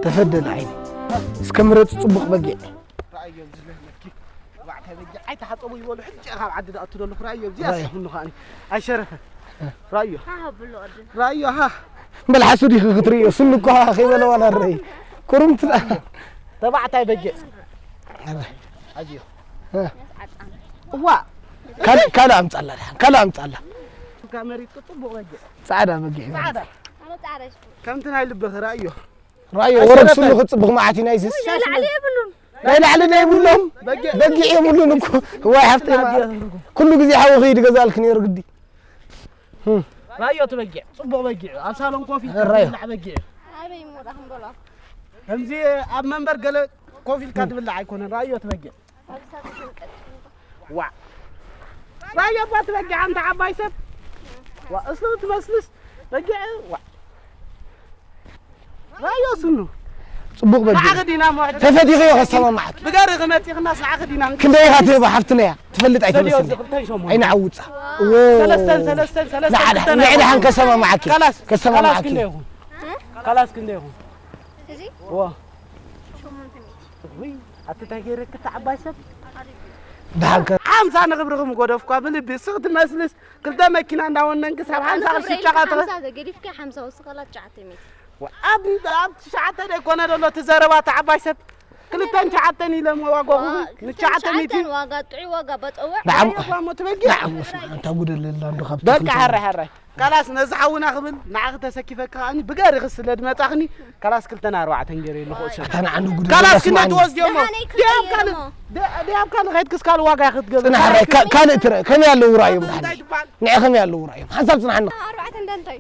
ተፈደለ ዓይኒ እስከ ምረጽ ጽቡቕ በጊዕ። ረኣዮ ኣብዚ ለመኪ። ዋዕታይ በጊዕ ኣይተሓጸቡ ይበሉ። ሕጂ ካብ ዓዲ ዝኣቱ ዘለኹ ረኣዮ። እዚኣ ራእዮ። ስኹኑ ከኣኒ። ኣይሸረፈ። ረኣዮ። ሃ፣ ሃ፣ ብሎ ቅድም። ረኣዮ፣ ሃ። በል ሓሱ ዲኺ ክትርእዮ? ስኑ እኮ ሃ ከይበለ ዋላ ረይ። ኩርምት። ተባዕታይ በጊዕ። ኣረ። ኣዝዮ። እ። እዋ። ካል-፣ ካልእ ኣምጻላ፣ ካልእ ኣምጻላ። ካመሪት ጽቡቕ በጊዕ። ጻዕዳ በጊዕ። ጻዕዳ። ኣነ ጻዕዳ ይሽኩ። ከምቲ ናይ ልብኺ ረኣዮ። ረኣዮ፣ ወረድ ስሉ ክጽብኽ መዓት እዩ ናይዝስ። ናይ ላዕሊ የብሉን። ናይ ላዕሊ ናይ የብሎም። በጊዕ። በጊዕ የብሉን እኮ። ዋይ ሓፍተይ፣ ኩሉ ግዜ ሓዊ ከይድ ገዛልክ ነይሩ ግዲ። እም። ረኣዮ እቲ በጊዕ፣ ጽቡቕ በጊዕ። ኣብ ሳሎን ኮፍ ኢልካ ረኣዮ። ትብላዕ በጊዕ። ኣበይ እሞ ደኣ ክንበላ? ከምዚ ኣብ መንበር ገለ ኮፍ ኢልካ ትብላዕ ኣይኮነን። ረኣዮ እቲ በጊዕ። ዋ። ራዮ ባት በጊዕ ኣንታ ዓባይ ሰብ። ዋ፣ እስሉ ትመስልስ በጊዕ። ዋ። ራዮ ስኑ። ጽቡቕ በጊዕ። ንዓኺ ዲና ሞ-፣ ተፈቲኺ ከሰማማዓኪ። ብገሪ ክመጺኽናስ ንዓኺ ዲና። ክንደይ ኢኻ ትህባ ሓፍትና እያ? ትፈልጥ ኣይትመስል። ሰለስተን፣ ሰለስተን፣ ሸሞንተን። ኣይንዓውጻ። እዎ። ሰለስተን፣ ሰለስተን፣ ሰለስተን፣ ንዓ-፣ ክልተን ንዓ ኣይኮኑን። ደሓን ከሰማማዓኪ። ካላስ፣ ከሰማማዓኪ። ካላስ ክንደይ ይኹን? እ? ካላስ ክንደይ ይኹን? እዚ? እዎ። ሸሞንተ ሚእቲ። ውይ፣ ኣቲ እንታይ ገይረኪ እታ ዓባይ ሰብ? ደሓን ከ- ሓምሳ ንኽብርኹም ጎደፍኳ ብልቢ ስቕ ትመስልስ ክልተ መኪና እንዳወነንኪ ሳብ ሓምሳ ኣነ ቅርሺ ክብረይ ጨቓ ኢልካ ትበ- ሓምሳ ተገዲፍኪ ሓምሳ ወስኸላ ትሽዓተ ሚእቲ። ወ-፣ ኣብ፣ ኣብ ትሽዓተ ደይኮነ ዘሎ እቲ ዘረባ እታ ዓባይ ሰብ? ክልተን ትሽዓተን ኢለ እሞ ዋጋኹም ዋ፣ ንትሽዓተ ሚእቲ። ክልተን ትሽዓተን ዋጋ ጥዑይ ዋጋ በጠወዕ። ንዓም-፣ ዋጋ እሞ ትበጊዕ። ንዓም ወስና፣ ኣንታ ጉደለላ እንዶ ካብ በቃ ተኽልተ ሕራይ፣ ሕራይ። ካላስ ነዚ ሓውና ክብል ንዓኺ ተሰኪፈኪ ከኣኒ ብገሪኺ ስለ ድመጻኽኒ ካላስ ክልተን ኣርባዕተን ገይረ ኣለኹ እሰይ። ኣታ ንዓንዱ ጉድ ካላስ ኣለካ ክንደይ ስማዕኒ። ትወስድዮ እሞ? ደሓነይ ክልተ ዲያብ ካልእ፣ እሞ። ደ-፣ ዲያብ ካልእ ከይድክስ ካልእ ዋጋ ክትገብር። ጽናሕ ራይ፣ ካ-፣ ካልእ ትረ-፣ ከመይ ኣለዉ ራእዮም እንታይ ድሓነይ? ትበሃል? ንዐ ከመይ ኣለዉ ራእዮም? ሓንሳብ ጽናሕና። ኣርባዕተ እንዳንታይ?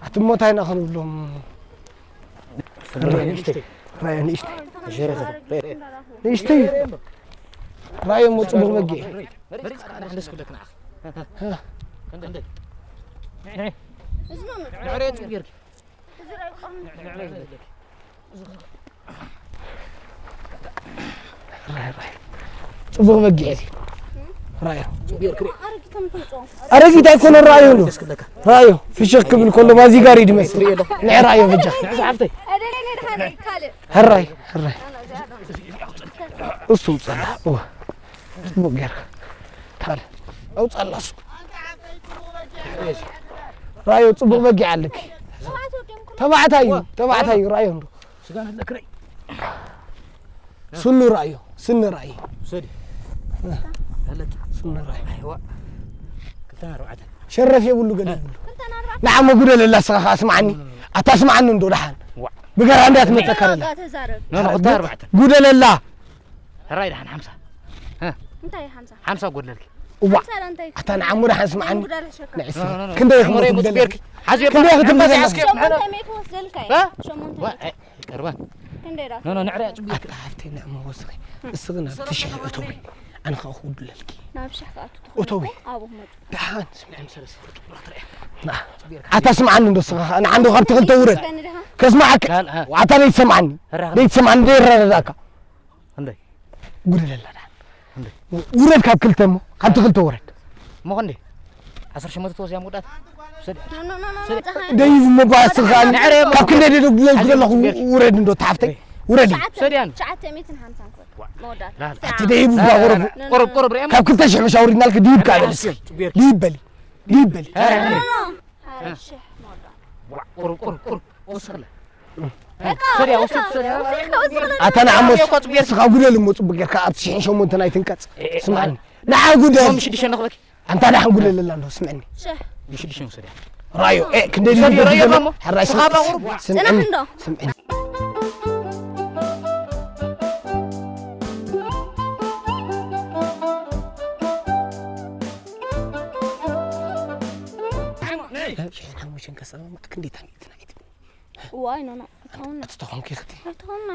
ኣቲ እሞ እንታይ ኢና ክንብሎም? ራእዮ ንእሽተይ። ራእዮ ንእሽተይ። ንእሽተይ። ራእዮ እሞ ጽቡቕ በጊዕ። ራእዮ ጽቡቕ ጌርኪ። ራእዮ፣ ራእዮ። ጽቡቕ በጊዕ እዚ። ራእዮ። ኣረጊት ኣይኮነን፣ ራእዮ ነው። ራእዮ ፍሽኽ ክብል ከሎ ማዚጋር እዩ ዝመስል። ንዕ ራእዮ በጃ። ሕራይ፣ ሕራይ። እሱ ውጸላ። እወ። ጽቡቕ ጌርካ። ታል። ኣውጻላ እሱ። ራእዮ ጽቡቕ በጊዕ ኣለኪ። ተባዕታይ እዩ፣ ተባዕታይ እዩ፣ ራእዮ እንዶ። ስጋ ንለክረይ። ስኑ ራእዮ፣ ስኒ ራእዮ። ውሰዲ። ኣለኪ። ስኒ ራእዮ። ኣይዋ። ክልተን ኣርባዕተን። ሸረፍ የብሉ ገለ የብሉ። ንዓ መጉደለላ ስኻ ኸዓ ስምዓኒ። ኣታ ስምዓኒ እንዶ ደሓን። ዋ። ብገራ እንዳ ትመጸካ ኣላ። ዋጋ ተዛረብ። ኖ፣ ኖ፣ ክልተ ኣርባዕተ። ጉደለላ። ሕራይ ደሓን ሓምሳ። እ። እንታይ ሓምሳ? ሓምሳ ጎድለልኪ። እዋ። ሓምሳ ዶ እንታይ? ኣታ ንዓሞ ደሓን ስምዓኒ። ጉዳል ሸካ። ንዕስ ኖ፣ ኖ፣ ኖ። ክንደይ ኖ፣ ክትብል ኖ፣ ትደሊ? ጌርኪ። ሓዚ ኖ፣ ክንደይ ክትብል ኖ፣ ትደሊ? ሓዚ ኖ፣ ሸሞንተ ሚእቲ ወስደልካ እየ። እ? ሸሞንተ ዋ፣ ሚእቲ። እ፣ ቀርባ። ክንደይ ዳ? ኖ፣ ኖ፣ ንዕሪ ኣጽቢ ጌርኪ። ኣታ ሃፍተይ ንዕሞ ወስኺ። እስኺ ናብ ትሽሕ እተዊ። ኣነ ኸኣ ክውድለልኪ። ናብ ሽሕ ክኣቱ እተዊ። ትኽእል እኮ፣ ኣብኡ መጡ። ደሓን ስምዐኒ ሰለስተ ቁርጡራት ርኣ። ና። ኣታ ስምዓኒ እንዶ ስኻ፣ ንዓ እንዶ ካብ ትኽልተ ውረድ። ከስምዓካ። ላል፣ እ። ኣታ ደይትሰምዓኒ። ራኽ። ደይትሰምዓኒ፣ ደይረዳዳእካ። እንደ። ጉድ ለላ ደሓን። እንደ። ውረድ ካብ ክልተ እሞ፣ ካብ ትኽልተ ውረድ። እሞ ክንደይ? ዓሰርተ ሸሞንተ ተወስያ መውዳእታ። ውሰድ። ኖ፣ ኖ፣ ኖ፣ ኖ፣ ውሰድ። ኖ፣ ፀሓይ። ደይቡ እሞ በኣስኻ፣ ናዕረ እሞ። ካብ ክንደይ ደይደግለልኩ ዘለኹ ውረድ እንዶ ተሓፍተይ። ውረድ እንዶ። ትሽዓተ፣ ትሽዓተ ሚእትን ሓምሳን ክወድ መውዳእታ። ላል። ኣቲ ደይቡ ላል፣ ባጎረፉ። ላል፣ ላል። ቁሩብ፣ ቁሩብ ርኤሞ። ካብ ክልተ ሽሕ መሻውሪ እናልክ ድይብ ካበለስ። ላል። ድይብ በሊ። ድይብ በሊ። ላል፣ ላል፣ ላል። ኖ፣ ኖ። ሓደ ሽሕ መውዳእታ። ቁሩብ፣ ቁሩብ፣ ቁሩብ። ወስኽለ። በቃ፣ ሰድያ፣ በቃ፣ ወስድ፣ ሰድያ። ወስድ፣ ወስድ። ኣታ ንዓሞ እኮ ጽቡቅ ጌርካ። ስኻ ጉደል እሞ ጽቡቅ ጌርካ ኣብቲ ሽሕን ሸሞንተን ኣይትንቀጽ። ኤ፣ ኤ፣ ስምዓኒ። ንዓ ጉደል። ሸሞንተ ሽዱሽተ ንኽበኪ። ኣንታ ደሓን ጉደለላ እንዶ ስምዕኒ። ሽሕ። ሽዱሽተ ውሰድያ። ራዮ፣ ኤ፣ ክንደይ ውሰድ፣ ድዩ ራዮ ጉደል? እሞ። ሕራይ ስኻ ስምዕኒ። ባቑሩ። ስምዕኒ። ጽናሕ እንዶ። ስምዕኒ። ሽሕን ሓሙሽተን ከሰማማዕ ክንደይ ታሚትና ኣይትብል። ዋይ፣ ኖ፣ ኖ። ኣይትኸውን። ኣቲ ተኾንኪ ኽቲ ኣይትኾንና።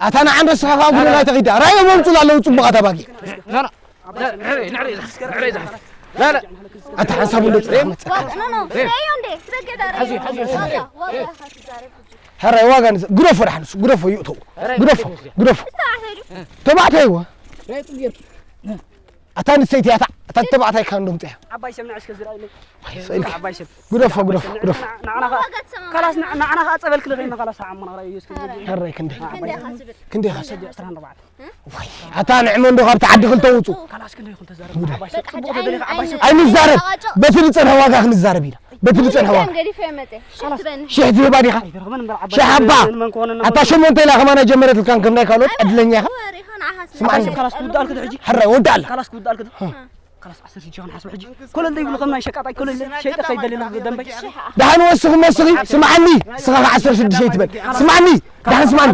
ኣታ ንዓንዶ ስኻ ካብ ጉድና ተኺዳ ራእዮ መምፁላ ኣለዉ ፅቡቓት ኣባጊ لا لا لا لا لا لا لا لا لا ኣታ ሓንሳብ እንዶ ፅራሕ መፀካ ኖ ኖ። ሪእዮ እንዴ? ትበገዳ ሪእዮ። ዋጋ ዋጋ። ሕራይ ዋጋ ንስ ግደፎ ዳሓን ንሱ ግደፎ ይእተው ግደፎ ግደፎ ተባዕታይ እወ ኣታ ንሰይቲ ኣታ ኣታ ተባዕታይ ካን ዶምፅያ ዓባይ ሰብ ንዕሽ ከዝርኣይለይ ሰኢልካ ዓባይ ሰብ ግደፎ ግደፎ ግደፎ ንዓና ኸዓ- ካላስ ንዓ- ንዓና ከዓ ፀበል ክልኸይና ካላስ ዓሞና ራእዮ እስከ ሕራይ ክንደይ ክንደይ ኢኻ ትብል? ክንደይ ኻስ ዕስራን ኣርባዕተን ኣታ ንዕመ እንዶ ካብ ተዓዲ ክልተ ውፁ ካላስ ክንደይ ይኹን ተዛረብ ዓባይ ሰብ ፅቡቕ ተደሊኻ ዓባይ ሰብ ኣይንዛረብ በቲ ዝፀንሐ ዋጋ ክንዛረብ ኢና በቲ ዝፀንሐ ዋጋ ገዲፈ መፀ። ሽትበኒ። ሽሕ ዝህባ ዲኻ ኣይትረኽበን እምበር ዓባይ ሽሕ ኣባ ንመን ክኾነና ኣታ ሸሞንተ ኢላ ከማና ጀመረት ኢልካ ከም ናይ ካልኦት ዕድለኛ ኢኻ ወሪኻ ንዓኻ ስምዓኒ ካላስ ክውዳእ ኣልክዶ ሕጂ ሕራይ ወዲ ኣላ ካላስ ክውዳእ ኣልክዶ ካላስ ዓሰርተ ሽሕ ክንሓስብ ሕጂ ኮለል ዘይብሉ ከም ናይ ሸቃጣይ ኮለል ሸይጠ ከይደለና ደንበይ ደሓን ወስኺ መስኺ ስምዓኒ ስኻ ዓሰርተ ሽዱሽተ ይትበል ስምዓኒ ደሓን ስምዓኒ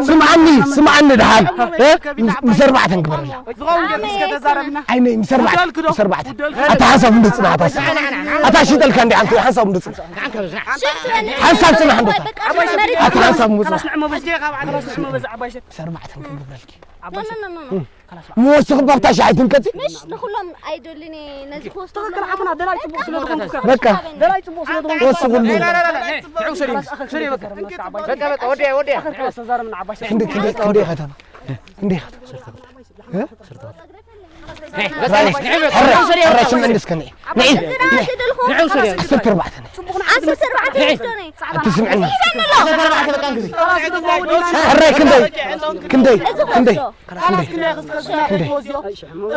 ስምዓኒ ስምዓኒ ደሓን እ? ምስ- ምስ ኣርባዕተን ግበረላ ዝኸውን ገርክስ ከተዛረብና ዓይነይ ምስ ኣርባዕተ ምስ ኣርባዕተ ኣታ ሓንሳብ እንዶ ፅናሕ ኣታ ኣታ ሽጠልካ እንዲ ሓንሳብ ሓንሳብ እንዶ ፅናሕ ሓንሳብ ፅናሕ እንዶ ኣታ ሓንሳብ እንዶ ፅናሕ ንዕሞ በዚ ንዕሞ በዚ ዓባይ ሰብ ምስ ኣርባዕተን ክንገብረልኪ ኖ ኖ ኖ ኖ። ምወስኺ ባብታ ሻሕ ኣይትንቀፂ ምሽ ንኹሎም ኣይደልን እየ ነዚ ክወስዶ ትኽክል ዓፈና ደላይ ፅቡቕ ስለ ዝኾንኩ በቃ ደላይ ፅቡቕ ስለ ዝኾንኩ ወስኽሉ በቃ በቃ ወዲያ ወዲያ ተዛረብና ዓባይ ሰብ ክንደይ ክንደይ ክንደይ ከተማ ክንደይ ከተማ በቃ ንዕመ ሕረ ሕረ ስምዕኒ እስከ ንዒ ንዒ ዝና ዝደልኹ ዓሰርተ ኣርባዕተ ንዒ ዓሰርተ ኣርባዕተ ወስዶ ነይ። ኣትስምዕኒ ይበንሎ። ሕረ ክንደይ ክንደይ ክንደይ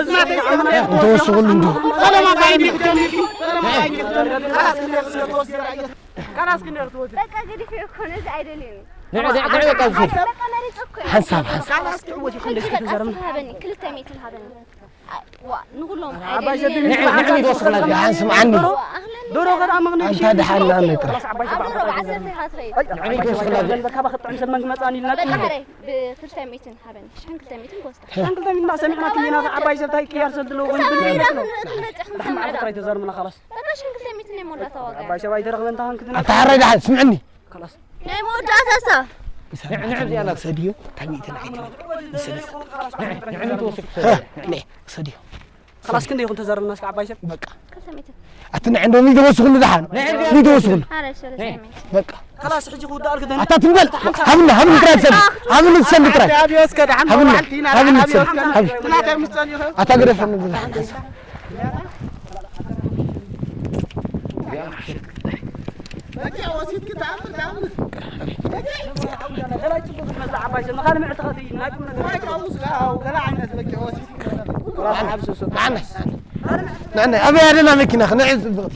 እዝና ተይሰምና እንተወስኽሉ እንዶ ካላስ ክንደይ ክትወስዶ በቃ ገዲፈ እኮ ነዚ ኣይደልየኒ። ንዕዘ ንዕዘ ካብ ዝብል በቃ መሪፅ እኮ እየ። ሓንሳብ ሓንሳብ ካላስ ትዕወት ይኹን ተዛረብና። ክልተ ሚእቲ ሃበኒ ክልተ ሚእቲ ሃበኒ። ዓባይ ሰብ ደሓን ስምዓኒ ዶሮ ከዳ መግነ ኣንታ ደሓን ናነቅረ ዓባይ ሰብ ኣብ ዶሮ ዓሰርተ ኢኻ ትኸይድ። ዓባይ ሰብ ካባ ክጥዕም ሰብ መንግመፃን ኢልና በቃ ሕራይ ብክልተ ሚእትን ሃበኒ። ሽሕን ክልተ ሚእትን ክወስዳ። ሸንክልተ ሚእትና ሰሚዕና ክሊና ዓባይ ሰብ ታይ ቅያር ሰብ ዘለዎ ኮይኑ ብልብል ራኹ ንመፅእ ድሓን መዓልቲ ጥራይ ተዘርምና ካላስ በቃ ሽሕን ክልተ ሚእትን ናይ መወዳእታ ዋጋ እያ። ዓባይ ሰብ ኣይተረኽበን ታኸን ክትነ ኣታ ሕራይ ደሓን ስምዕኒ ካላስ ናይ መወዳእታ ሳ ሰድዮ ታሚእትን ኣይትበል ንሰለስ ሰድዮ ካላስ ክንደ ይኹን ተዘርምና እስከ ዓባይ ሰብ በቃ ክልተ ሚእትን ኣቲ ንዕ እንዶ ሚተወስኽሉ ደሓን ሚተወስኽሉ ሓራይ ሰለስተ ሚእትን በቃ ካላስ ሕጂ ክውዳእ ኣልክ ደን ኣታ ትንበል ሃብና ሃብኒ ጥራይ ሰብ ሃብኒ ሰንዲ ጥራይ ኣብዮ እስከ ደሓን ሃብኒ መዓልቲ ኢና ሃብኒ ኣብዮ ሰብ እስከ ሃብኒ ትናተ ምስ ጸኒሑ ኣታ ገደፈኒ ብዛሓት ደላይ ጽቡቕ ዝመጽእ ዓባይ ሰብ ንኻልእ ምዕልቲ ኸትይ ናይ ቁም ነገር ገለ ዓይነት በቂ ወሲድ ንዕነ ኣበይ ኣለና መኪና ክንዒ ጽብቕቲ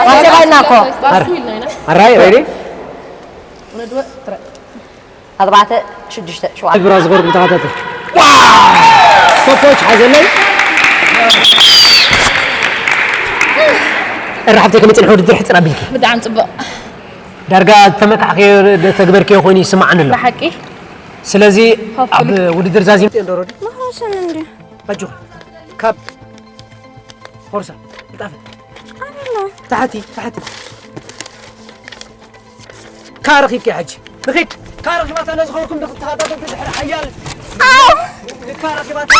ፋሲካ ኢና እኮ ኣራይ ሬዲ ኣርባዕተ ሽዱሽተ ሸውዓተ ብራ ዝገርኩም ተኸታተል ስቶፖች ሓዘለይ እራሕብተይ ከመይ ፅንሒ ውድድር ሕፅር ኣቢልኪ ብጣዕሚ ፅቡቅ ዳርጋ ተመካሕከዮ ተግበርክዮ ኮይኑ ይስማዓኒ ኣሎ ብሓቂ ስለዚ ኣብ ውድድር ዛዚም ዶሮዲ መሃሰን እንዲ ኣጆ ካብ ፎርሳ ልጣፈ ታሕቲ ታሕቲ ካረኺብኪ ሕጂ ንኺድ ካረኺባታ ነዚ ኸርኩም ንኽተኸታተልኩ ድሕሪ ሓያል ካረኺባታ